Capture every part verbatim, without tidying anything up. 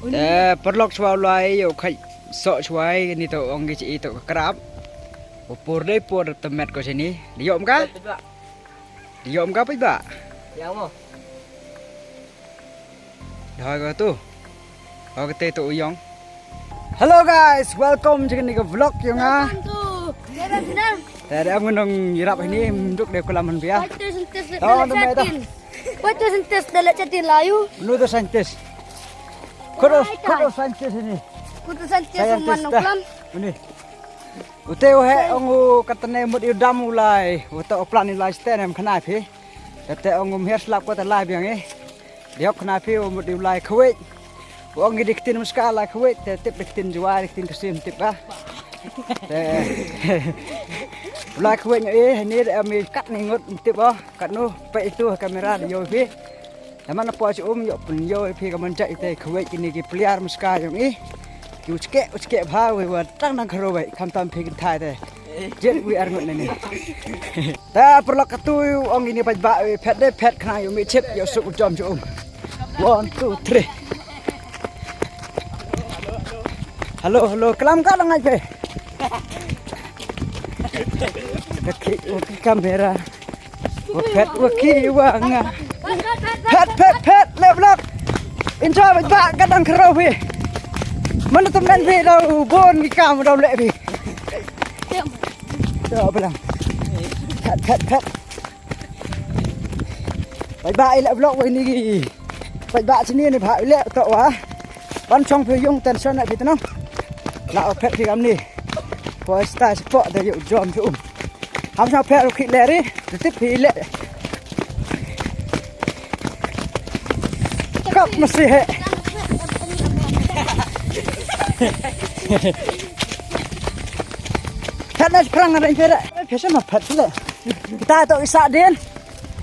Te paralok shuwa u lai ïoh khat soh shuwa, ni to ong ki chi to ka krap. U por dei por te met ko sini. Di ïoh ka? Di ïoh ka peit ba? Yang mo. Dah ka tu. Ka te to u ïong. Hello guys, welcome to the vlog ïong nga. Welcome to Dada Channel. Te da am nong ïarap hini, mduk de kulam han bia. Five thousand test. Oh, na mai da. Five thousand test da la chatin layu. Mnu to scientist. Kodo, kodo scientist ini. Kodo scientist man nong kulam. Ini. Ute u he ong u katne mut u dam u lai. Ute u plan u lai sten em khana phi. Te ong um her slap ko te lai biang eh. Diok khana phi u mut u lai khwet. U ong di ktin muska lai khwet te tip di ktin jwa di ktin kasim tip ba. Te u lai khwet ngi eh ni de mi kat ni ngut tip ba. Kat nu pe itu kamera di yo phi. Te man po chu um ïoh pynïoh phi ka man jait te khwet kini ki pliar muska ïong i. Ki u chke u chke bha wi wa tang nang kharo wi kham tam phi kin thai te. Jet wi ar ngut nani. Ta paralok katu ong ini paj ba wi phet de phet khna ïoh mi chit ïoh suk u jom chu um. One, two, three. Hello, hello, kalam ka lang ai pe. Ka ki u ki kamera. Wa phet wa ki wa nga. Phet phet phet le vlog. Enjoy ba ka dang khro phi. Mana tum men phi dau bon ki kam dau le phi. Dau blang. Phet phet phet. Bye bye le vlog wa ni. Bye bye chini ni bha le to wa. Ban chong phi yung tension na phi tnang. La phet phi kam ni. Poi sta support de yu jom phi um. Ham sa phet ru khi le ri. Tip phi le. Kap mesti he. Phet na prang ada phet. Phet sama phet le. Kita to isa din.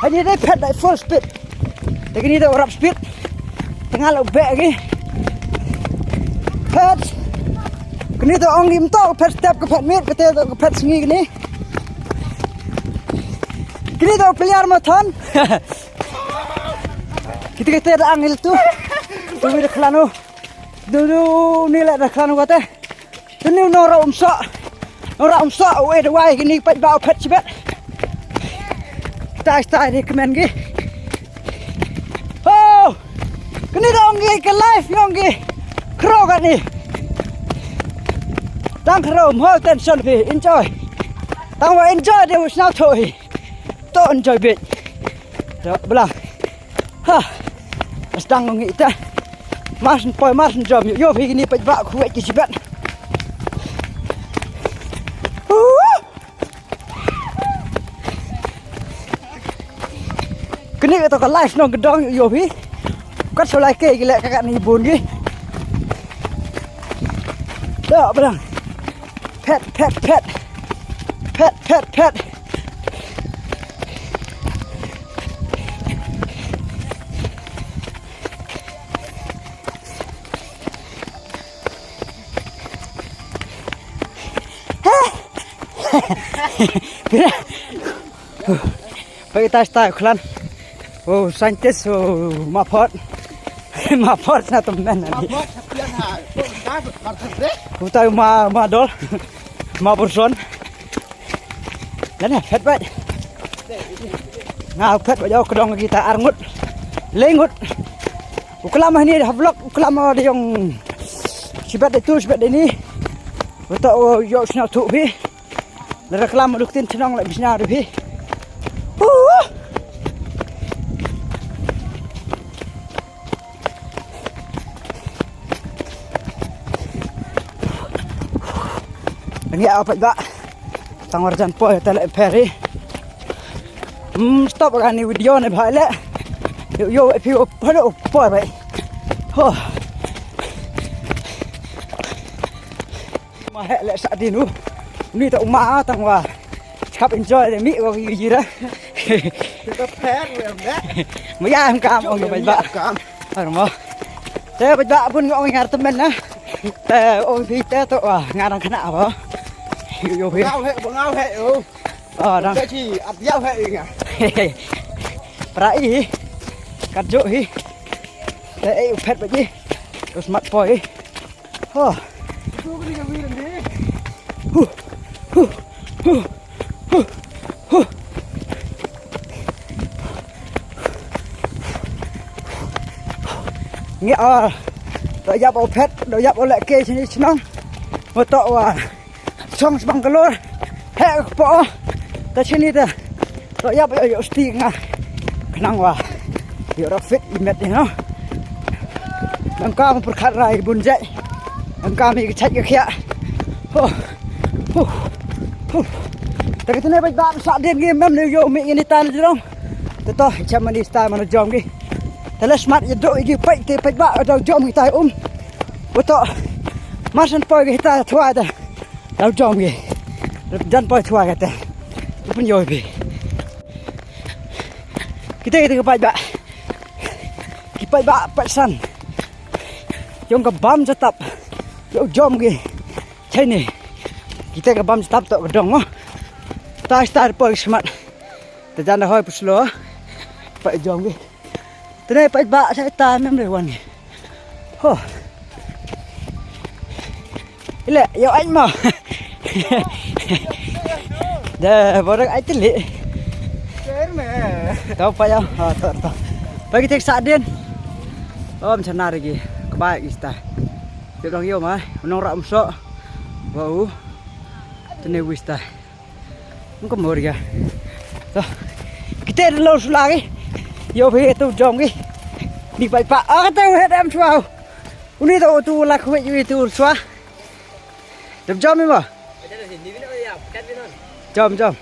Hani dei phet dei full speed. Te kini dei rap speed. Tengah lo bek lagi. Phet. Kini dei ong im to phet step ke phet mit kete to ke phet sngi kini. Kini dei player marathon. Kita kita dei angil tu. Tu dei khlanu. Du du ni le dei khlanu kate. Tuni nora umsa. Nora umsa u e dawai kini paj ba u phet chibet. Tai tai ni kmen gi. Oh! Kini dong gi ke life yong gi. Kro kani. Tang kro mo tension phi enjoy. Tang wa enjoy de usna thoi. To enjoy bit. To bla. Ha. Astang ngi ta. Mas poi mas jom yo phi ni paj ba khu ki jibat. Kini to ka life nong gedong yo phi. Kat so lai ke gile ka ni bun gi. To bla. Phet phet phet. Phet phet phet. Pagi tas ta khlan. Oh, scientist, oh, ma phot. Ma phot na tum men ani. Utai ma ma dol. Ma burson. Lane phet ba. Nga phet ba yo kdong kita arngut. Lengut. U klam hani ha vlog u klam de yong. Sibat de tu sibat de ni. Uta o yo sna tu phi. Lada klam duk tin chnong la bisna de phi. Ani apa ba. Tang warjan poi tele peri. Hmm, stop kani video ne bhai le. Yo yo phi o pho o poi bhai. Ho. Ma he le sa dinu. Ni ta uma tang wa. Kap enjoy le mi wa yi ra. Kita pher we me. Ma ya em kam ong bhai ba. Kam. Ar mo. Te bhai ba bun ong ngar temen na. Te ong phi te to wa ngar ang khana ba. Yo yo phi. Ngau he, ngau he o. Ơ, đang. Cái gì ập dao hệ nga. Pra i hi. Kat jo hi. Te ei u phet ba ji. Terus mat poi. Ho. Huh, huh, huh, huh, huh. Ngi ah. Da yap o phet, da yap o leh ke sini senang. Moto wa. Song sbang kalor. He ko. Ta chini ta. To yap yo yo sti nga. Khnang wa. Yo ra fit i met, you know. Nang ka mo pyrkhat rai bun jai. Nang ka mi ka chai ka khia. Ho. Ho. Ho. Ta ka tene ba ba sa den ngi mem ne yo mi ini tan jrong. Ta to cha mani sta mana jom gi. Ta le smat ya do igi pai te pai ba do jom gi tai um. Wa to. Mar san poi gi ta thwa ta. Dau jom gi. Jan poi thwa kata. Pun yo bi. Kita kita ka paidbah. Ki paidbah pat san. Yong ka bam jatap. Yo jom gi. Chai ni. Kita ka bam jatap to ka dong mo. Ta star poi smat. Ta jan da hoi puslo. Pat jom gi. Tene pat ba sa ta mem le wan. Ho. Ile yo ai mo. Da borok ai tili. Tau pa ya. Ha to to. Pagi tek sa din. Om chana rigi. Kebai ista. Dia bilang yo mai. Menong rak umsok. Bau. Tene wista. Nko mor ya. To. Kita lo sulagi. Yo phi tu jom gi. Ni pai pa. Ah tu het am chwa. Uni to tu la khwet yu tu chwa. Dam jom ma. Jom jom.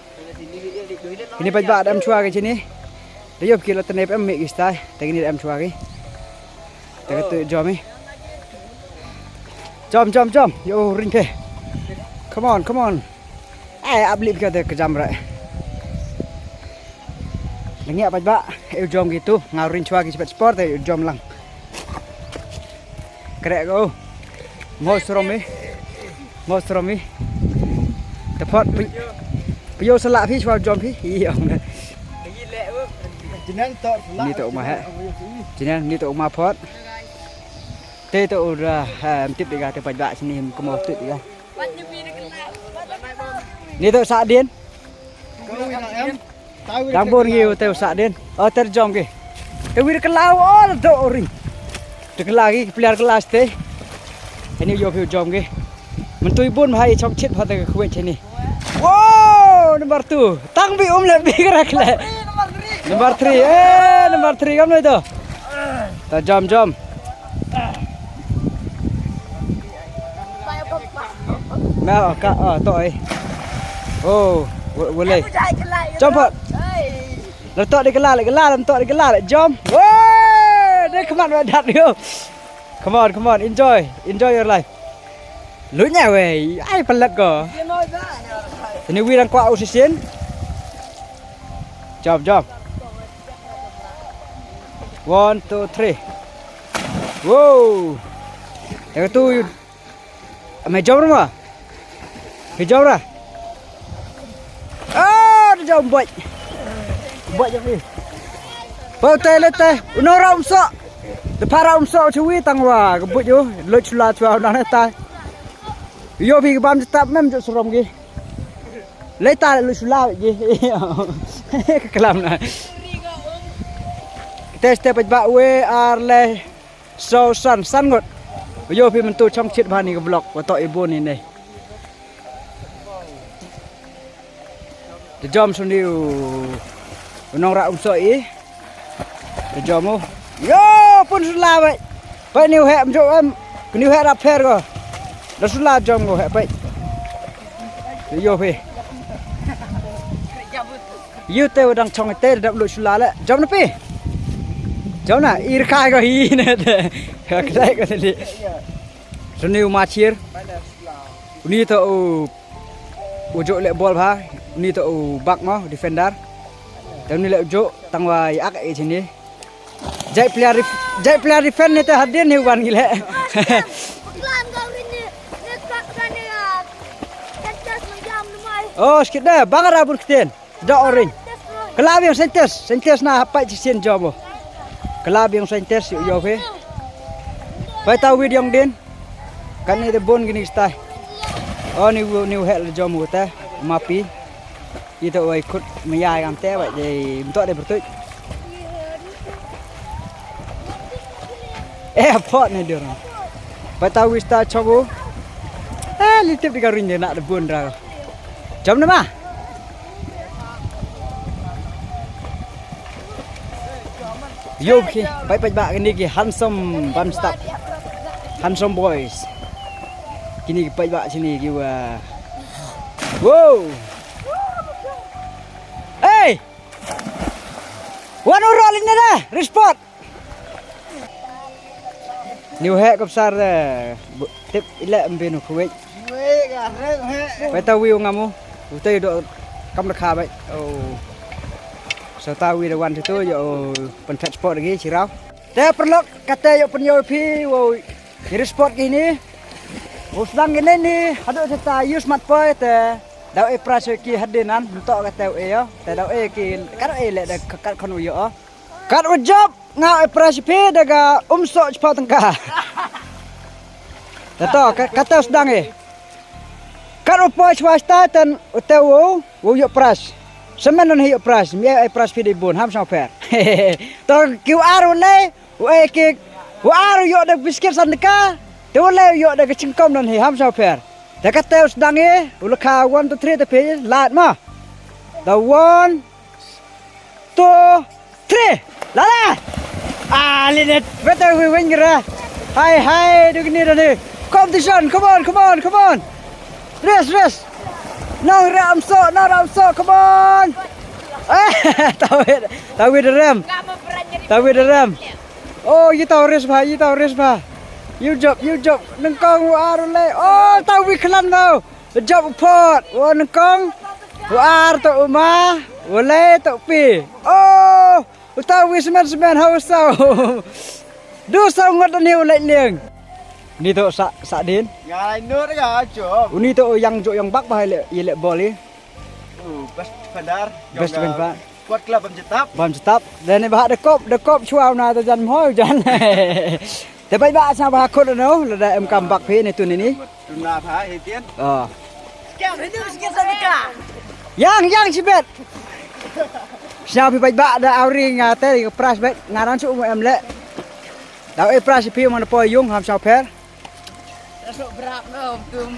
Ini pai ba dam chwa ke sini. Dia yo phi lo tene em mi gistai. Tengini dam chwa ke. Tengah tu jom ni. Jom jom jom. Yo ring phe. Come on, come on. Ai ap lip ka te ka jam rai. Lengi apa ba? Eu jom gitu, ngau rin chwa ki chepet sport eu jom lang. Krek ko. Mo sromi. Mo sromi. Te phot pi. Pio sala phi chwa jom phi. Iyo. Jinang to sala. Ni to ma ha. Jinang ni to ma phot. Te to ura, em tip diga te pajba sini ko mo tip diga. Ni to sa din. Dang bor ngi te sa din. O ter jom ge. Te wir kala o do ring. Te kala gi player kala ste. Ani yo phi jom ge. Mentui bun hai chok chit ha te khwet chini. Wow, number two. Tang bi um le bi kra kle. Number three. Eh, number three kam le to. Ta jom jom. Mel ka ah to ai. Oh, wale. Jom pat. La to di kala, kala, la to di kala, jom. Woi, de kman wa dat yo. Come on, come on, enjoy, enjoy your life. Lu nya wei, ai palat ko. Ini wirang kwa usisin. Jom jom. One, two, three. Wow. Yang tu you. Mai jom rumah. Ke jom ra. Ah, de jom boy. Boy jom ni. Pau tai le tai. Uno ra umso. De para umso chui tang wa. Ke boy yo. Lo chula chua na tai. Yo phi bam tap mem jo surom gi. Lei ta lu sula ji. Ka klam na. Te step ba we ar le so san san ngot. Yo phi mentu chong chit bani ka vlog wa to i bun ni ne. Te jom suni u nong ra um so i. Te jom u. Yo pun sula bai. Bai niu he am jo em. Niu he ra pher ko. Da sula jom ko he bai. Te yo phi. Yu te wa dang chong te da lu sula le. Jom na phi. Jom na ir kai ko hi ne te. Ka dai ko li. Suni u machir. Uni to u u jo le bol bha. Uni to u bak mo defender. Te uni le u jo tang wa i ak e chini. Jai player def-, jai player defend ne te hadin ni wan gile. Oh, skit da, bang ra bun kiten. Da oring. Kala biang sentes, sentes na hapai ci sien jobo. Kala biang sentes yo yo phi. Bai ta wi diong din. Kan ni de bon gini stai. Oh ni wu ni wu hel jom wu te. Mapi. Ito oi kut maya gam te bai de mtok de bertuit. Eh, pot ni dia orang. Bai ta wi sta chobu. Eh, litip di karin de nak de bon dra. Jom nama. Yo ki, bai bai ba kini ki handsome bam stop. Handsome boys. Kini ki bai ba sini ki wa. Wow. Hey. Wan urol ini dah, resport. Ni wahek kapsar dah. Tip ila embin kuwait. Bai ta wi ngamu. Utai do kam da kha bai. Oh. So ta wi da wan tu yo pen transport lagi sirau. Te perlok kata yo pen yo pi wo. Ni resport kini. Wo sedang kini ni hadu ta use mat poi te. Dau e price ki hadinan to kata e yo. Te dau e ki kar e le da kat kon yo. Kat u jop nga e price pi daga um so chpa tengka. Tato kata sedang e. Kat u poi chwa sta tan u te u u yo price. Semen non hi yo price mi e price pi de bun ham sa fair. To Q R u le u e ki u ar u yo de biskit san tengka. Te u le u yo de chingkom non hi ham sa fair. Te kata u sedang e u lekha one to three te pi lat ma. The one two, three. Lala. Ah, linet. Better we win gra. Hai hai dugni dani. Competition. Come on, come on, come on. Race, race. No ram so, no ram so. Come on. Eh, tawi, tawi the ram. Tawi the ram. Oh, you tahu race ba, you tahu race ba. You jump, you jump. Nengkong u ar le. Oh, tawi kelam tau. Jop u pot, u nyngkong, u ar to u ma, u le to u pi. Oh, u ta wi semen semen ha u saw. Du saw ngot ni u le lieng. Ni to sa sa din. Nga lai nur ga chop. U ni to u yang jo yang bak ba le i le bol i. Uh, best defender. Best defender. Squad club bam jetap. Bam jetap. Dan ni ba de kop, de kop chua na ta jan mo jan. Te bai ba sa ba khot no, lada em kam bak phi ni tu ni ni. Tuna pha hi tian. Oh. Yang yang chibet. Sñiaw phi bai ba da awri nga te ka pras bet nga ran su em le. Da e pras phi man po yung ham sa pher. Sok brap no tum.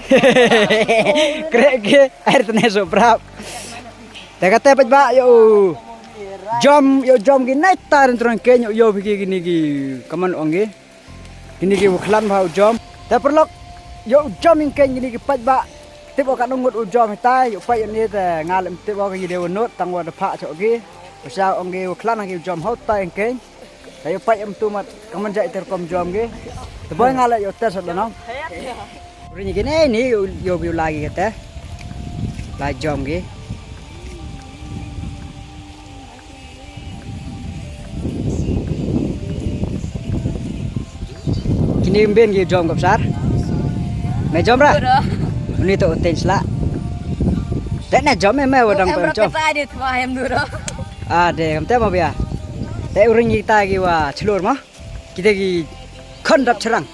Krek ke air tene sok brap. Te kata bai ba yo jom yo jom ki nai tar trong ke yo yo phi ki ni ki kaman ong ki. Kini ki wakhlan bha u jom. Te paralok, ïoh u jom ïing keiñ kini ki paidbah. Tip o katno ngut u jom hitai, ïoh pait ïa ni te nga lem tip o ka ïa dei wa nut tang wa da phah chok ki. Pasa ong ki wakhlan ha ki u jom hau tai ïing keiñ. Te ïoh pait em tu mat ka man jai ter kom jom ki. Te boi nga leh ïoh test da nong. Ri ni kini ni ïoh ïoh bi u lagi kate. Lai jom ki. Kini mbin ki jom kap sar. Me jom ra? Uni to ten sla. Te ne jom me me wadang pem jom. Ah de kam te ma bia. Te uring kita ki wa chlur ma. Kita ki khon dap cherang.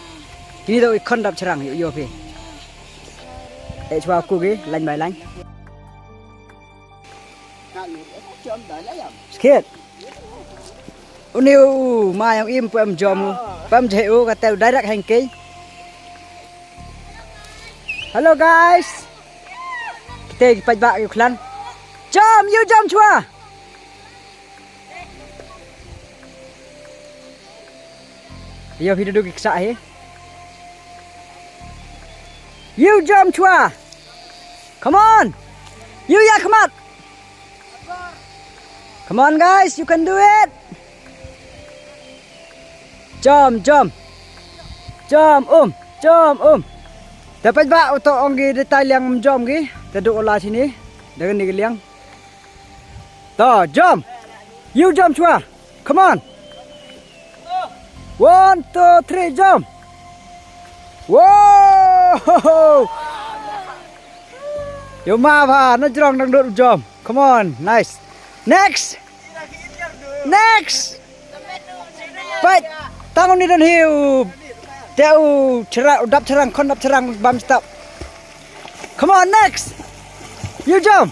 Kini to ki khon dap cherang yo yo phi. Te chwa ku ki line by line. Skit. Uni u ma yang im pem jom u. Pem je u kata u direct hang kei. Hello guys. Kita ki paidbah ki khlan. Jom yu jom chwa. Yo phi dudu ki ksa hi. Yu jom chwa. Come on. Yu ya khmat. Come on guys, you can do it. Jom jom. Jom um, jom um. Te paidbah u to ong ki dei tai liang jom ki. Te du la sini. Dengan ni ki liang. To jom. Yu jom chwa. Come on. One, two, three, jump. Whoa! Yo ma ba na jrong dang dot jump. Come on, nice. Next. Next. Pait. Tang ni don hiu. Te u chara, u dap charang, khon dap charang bam stap. Come on, next. Ïa u jom.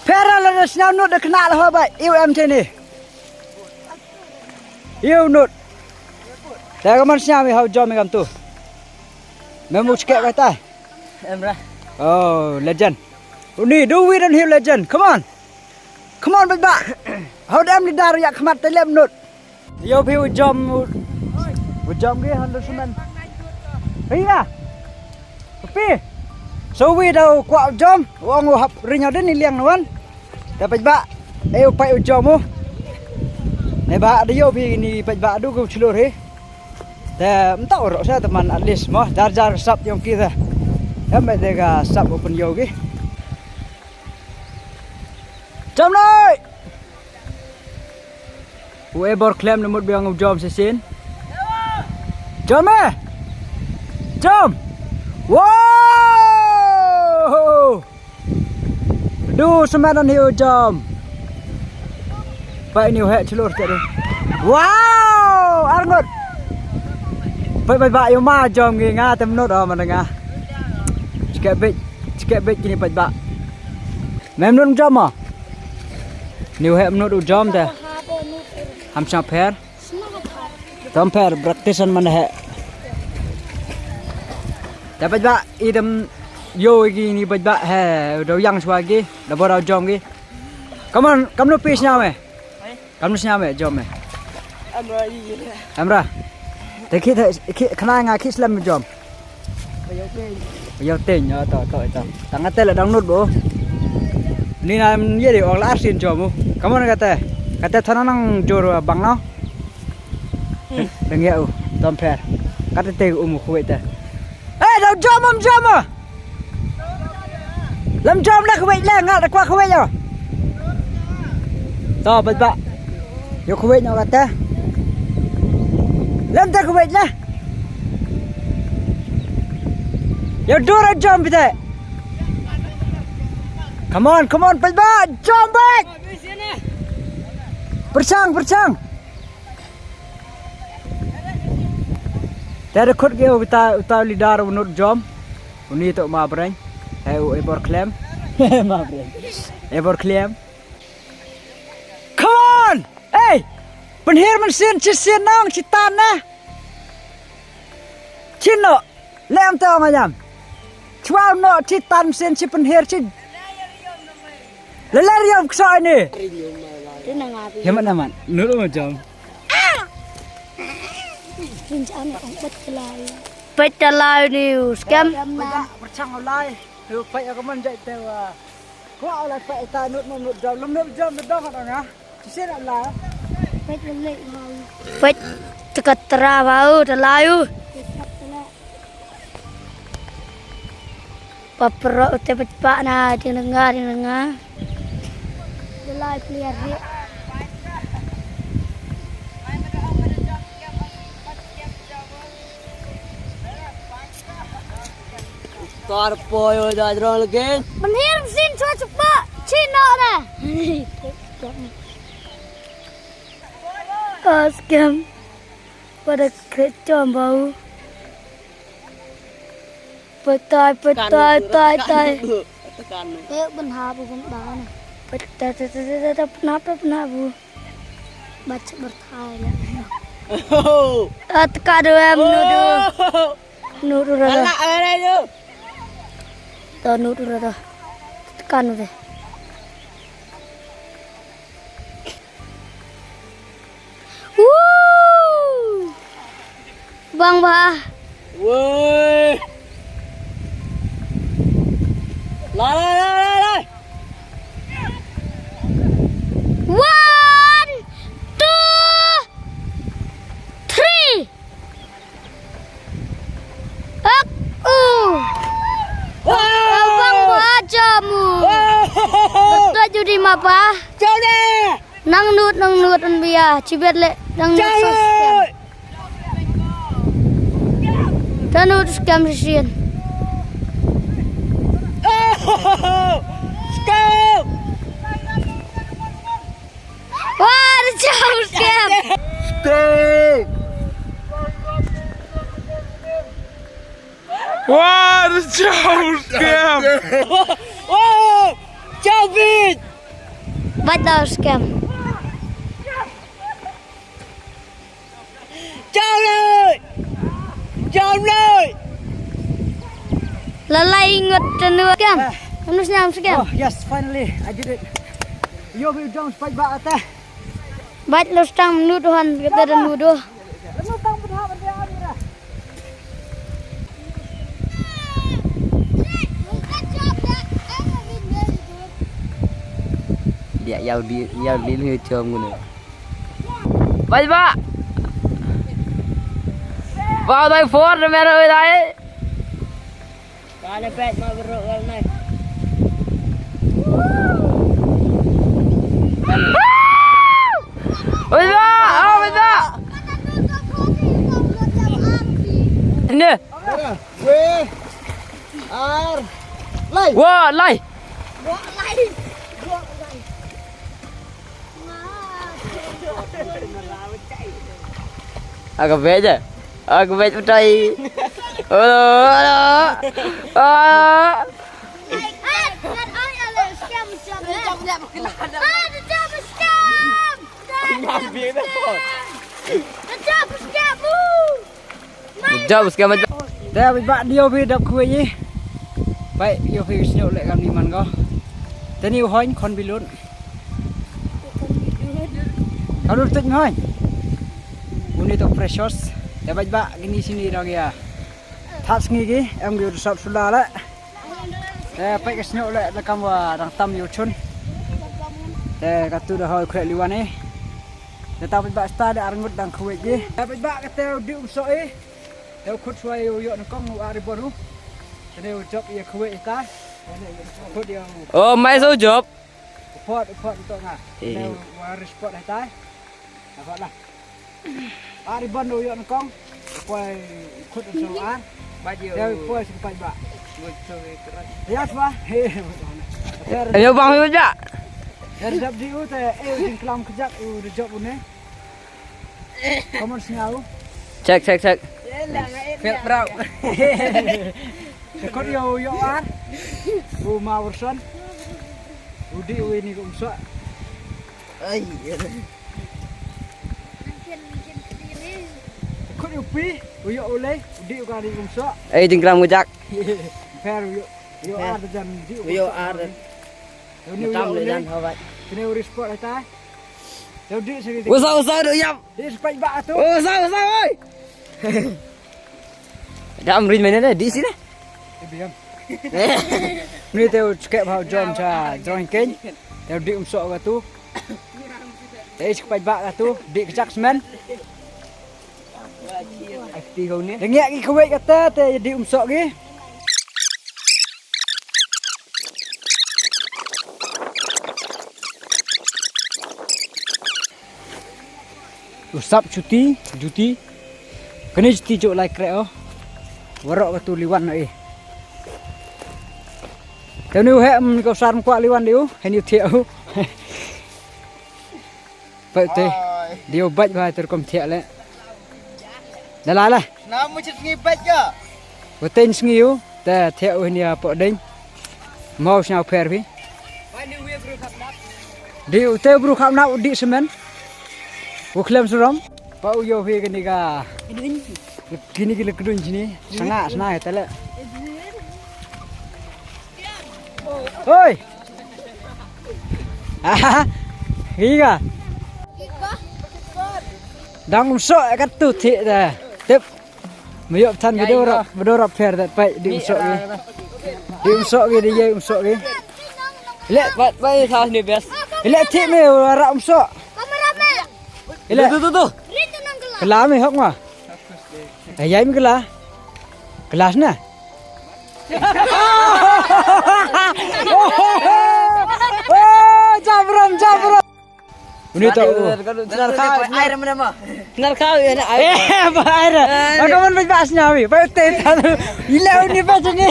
Pera la da sñiaw nud da khynnah la ho ba. Ïa u em te ni. Ïa u nud. Te ka mon sñiaw mi ha u jom mi kam tu. Me mu chkeh ka tai. Em ra. Oh, legend. Uni, du wi don hi legend. Come on. Come on, bad ba. How dem ni dar yak khmat te lem nud. Yo phi u jom u, u jom gi han du sumen. Phi ya. Phi. So wi da u kwah u jom, u ong u hap ring din i liang nuan. Te bad ba. E u pai u jom u. Ne ba da yo phi ni bad ba du ku chlur hi. Te mta u rok sa teman at least mo. Jar jar sap yong ki te. Em de ga sap u pyn yo gi. Jom noi. U e bor khlem ne mut biang u jom shisien. Jom e. Jom. Wow. Du semanan hi u jom. Pai ni u he chlur te du. Wow. Arngut. Pai pai ba yu ma jom ngi nga tem nut o man nga. Chike bit. Chike bit kini pai ba. Mem nun jom ma. Ni u he mnut u jom te. Ham sha pher. Tom pher practice man he. Te bad ba idem yo gi ni bad ba he do yang shwa gi da bora jom gi. Come on, kam nu pis nyaw me. Kam nu sñiaw me jom me. Amra yi. Amra. Te ki te ki khna nga ki slem jom. Yow teng yo to to to. Tang ate la dang nut bo. Ni na ye de ong la arsin jom u. Come on kate. Kate thana nang jor bang no. Dang ya u. Tom pher. Kate te um khwai te. Eh, dang jom um jom. Lam jom la khwai la nga da kwa khwai yo. To bad ba. Yo khwai no kate. Lam ta khwai la. Yo dora jom bide. Come on, come on, bad ba. Jom bad. Perchang, perchang. Te da khut ge uta uta leader u nut jom. Uni to ma breng. He u ebor klem. Ma breng. Ebor klem. Come on! Hey! Pynhir mynsiem chi sien nong chi tan na. Chin no. Lem to ma jam. Chwa no chi tan mynsiem chi pynhir chi. Lele riam ksa ini. Rin yung malay. Rin ang abi. Hemat naman. Nuru mo jam. Rin sa ano ang ba't kalay? Ba't kalay ni Uskam? Ba't ka perchang ulay? Yu pay ako man jay tewa. Kwa ulay pay ta nut mo nut jam. Lum nut jam nut dong ano nga. Sisir ulay. Ba't ulay mau? Ba't teka tera bau telayu. Ba't teka tera. Papro te pat pa na ding nga ding nga. Delai player hi. Tar poyo da drol gen. Menhir sin chua chupa chino na. Askem. Pada kecom bau. Petai, petai, tai, tai. Tekan. Eh, benha bu gum ba na. Petai, tai, tai, tai, tai, penapa, penapa bu? Baca bertai la. Oh. Ah, teka do em nudu. Oh. Nudu rada. Ala, ala, ala. Ta nudu rada. Tekan deh. Woo! Bang ba. Woi. Lai, lai, lai, lai, lai. One, two, three. Ak, uh. Wah. Abang ba jamu. Wah. Betul judi mapa. Jauh deh. Nang nut, nang nut un bia. Chibet le, nang nut sos. Jauh. Nang nut skam sisien. Oh. Skam. Wah, ada jam skam. Skam. What a jump scam! Oh, jump it! Bad dah scam. Jump it! Jump it! Lalai ingat tenu scam. Ah. Anu sniam scam. Oh, yes, finally, I did it. Yo, we jump spike ba ata. Bad lo stang nuduhan kita dan nuduh. Dia yau di yau di lu chom ngune. Bye bye. Wow, dai four na mero dai. Kale pet ma bro kal nai. Wait ba, oh wait ba. Ne. Weh. Ar. Lai. Wa lai. Aga beja. Aga bej utai. Alo, alo. Ah. Jump scam. Jump scam. Te bad dio phi dap khwai. Bai dio phi sñiuh leh kam ni man ko. Te ni u hoin khon bilut. Ka dur tuj mi hoin. Uni to precious. Te bad ba kini sini dang ya. Thap sngi ki em ki u sap sula leh. Te pai ka sñiuh leh da kam wa dang tam yu chun. Te ka tu da hoi khwai liwan eh. Te ta bad ba sta da arngut dang khwai ki. Te bad ba ka te u di um so eh. Te u khut shuwa u yoh nyngkong u ar i bor u. Te u jop ïa khwai ita. Khut ïa u. Oh, mai so jop. U pot, u pot u to nga. Eh, te eh. U ar spot ita. Apa lah. Ar i bor u yoh nyngkong. U poi u khut u so ar. Ba ji. Te u poi sing pai ba. Ngut so keras. Ya swa. He. Ayo bang yu ja. Ya dap di u te eh u jingklam kejak u de jop u ne. Kamu sñiaw. Check, check, check. Fel bro. Sekot yo yo ar. U ma Warson. U di u ini kum so. Ai. Sekot yo pi. U yo u lei. U di u ka di kum so. Eh, jingklam ngujak. Fer u yo. U yo ar jan di u. U yo ar. Ini u yo u lei. Kene u resport ata. Yo di sini. Usa usa do yap. Di spike ba tu. Usa usa oi. Dam rin mene ne di sini. Ni te u chkep ha u John cha drawing ken. Te u di um so ka tu. Te spike ba ka tu di kchak smen. Te ngi ki khwai ka ta te di um so ki. U sap chuti, juti. Kane juti jok lai kreh o. Warok ka tu liwan no e. Te ni u he em ko sar kwah liwan diu, he ni u thiah u. Peit te. Diu bait bha ter kom thiah le. Da la la. Na mu chit ngi bait ka. Wa teiñ sngi u, te thiah u hynñia poh deiñ. Mo sñiaw pher phi. Di u te bru kham na u di semen. U khlem surom. Pa u yo phi kini ka. Kini ki le kdun sini. Sanga sna he tele. Oi. Aha. Ki ka. Dang um so ka tu thi da. Tip. Mayok than video rap, video rap fair that pai di um so ki. Di um so ki di ye um so ki. Le, bai, bai, sa ni best. Le thi me ra um so. Kamera me. Le tu tu tu. Kala me hok ma. Ayai me kala. Kelas na. Oh, jabram, jabram. Uni to. Nar kha ai ram nama. Nar kha ai na ai. Eh, ba ai ra. Ka mon ba sñiaw wi. Ba te ta. Ila uni ba jini.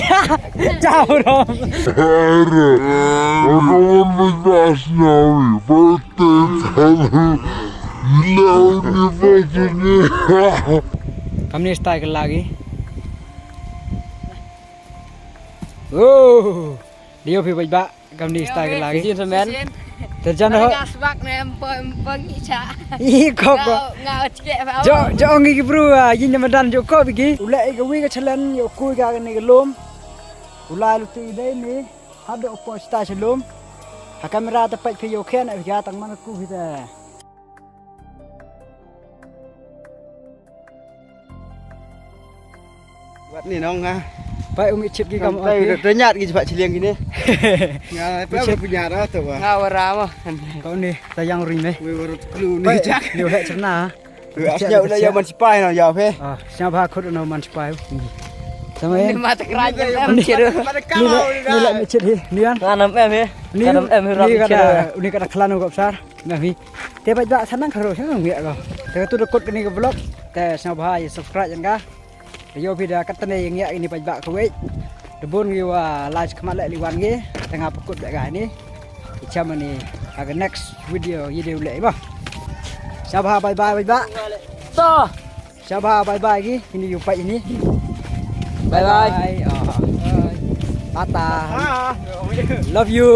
Jabram. Ka mon ba sñiaw wi. Ba te ta. Ila uni ba jini. Kamni style lagi. Oh, dia phi baik bak kam ni style lagi. Jin semen. Terjan ho. Nga sbak ne em pon pon ngi cha. I kop ko. Nga chke ba. Jo jo ngi ki bru a yin ne madan jo ko bigi. Ula i ka wi ka chalan yo ku ga ni ka lum. Ula lu ti dei ni. Hado po sta shalom. Ha kamera ta pek phi yo khen a ya tang man ku hi ta. Wat ni nong ha. Pai umi chip ki kam ong. Te nyat ki jibat chiliang kini. Nga pa punya ra to wa. Nga wara mo. Kau ni tayang ring ni. Wi wara klu ni jak. Ni wala cerna. Wi asnya ula ya man sipai no ya phe. Ah, snya ba khut no man sipai. Sama ni. Ni mata kerajaan em chiru. Ni la ni chit hi. Ni an. Kanam em he. Ni kanam em he ram chiru. Ni kada klan ko sar. Nami. Te ba ba sanang kharo sanang ngi ko. Te tu rekod kini ke vlog. Te sna ba ya subscribe jang ka. Te yo phi da kat ne ngi ini ba ba ko wei. Te bun ngi wa live khmat le liwan ngi. Te nga pekut ba ka ni. Icham ni. Aga next video ye de le ba. Sna ba bye bye ba. To. Sna ba bye bye gi. Ini yu pa ini. Bye bye. Bye. Tata. Love you.